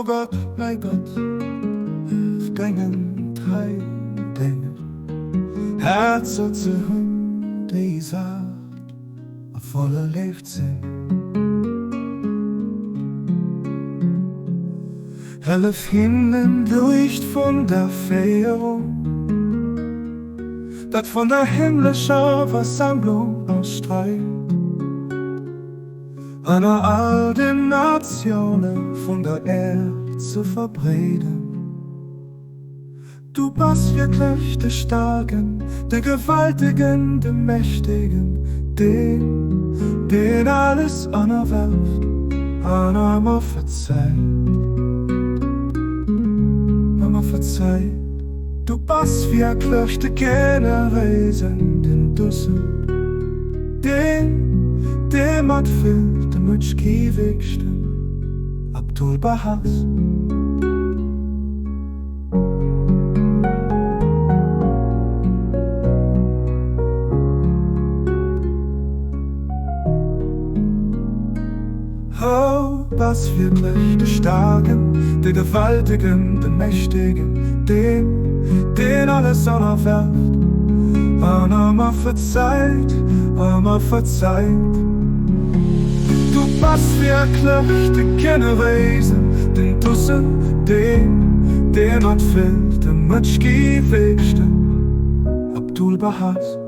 Gott, mäi Gott, hëllef dengen treien Dénger, Häerzer ze hunn, déi sat a voller Léift sinn. Hëllef hinnen d'Luicht vun der Féierung, dat vun der himmlescher Versammlung ausstreift. Ënner all den Natioune vun der Äerd ze verbreeden. Du bass wierklech de Staarken, de Gewaltegen, de Mächtegen, deen, deen alles ënnerwerft an ëmmer verzeit, ëmmer verzeit. Du bass wierklech de Generéisen, den Duussen, deen, dee matfillt, de Mëtschgiewegsten Abdu'l-Bahás. Oh, bass wierklech de Staarken, de Gewaltegen, de Mächtegen, deen, deen alles ënnerwerft an ëmmer verzeit, ëmmer verzeit. Du bass wierklech de Generéisen, den Duussen, deen, dee matfillt, de Mëtschgiewegsten, Abdu'l-Bahás.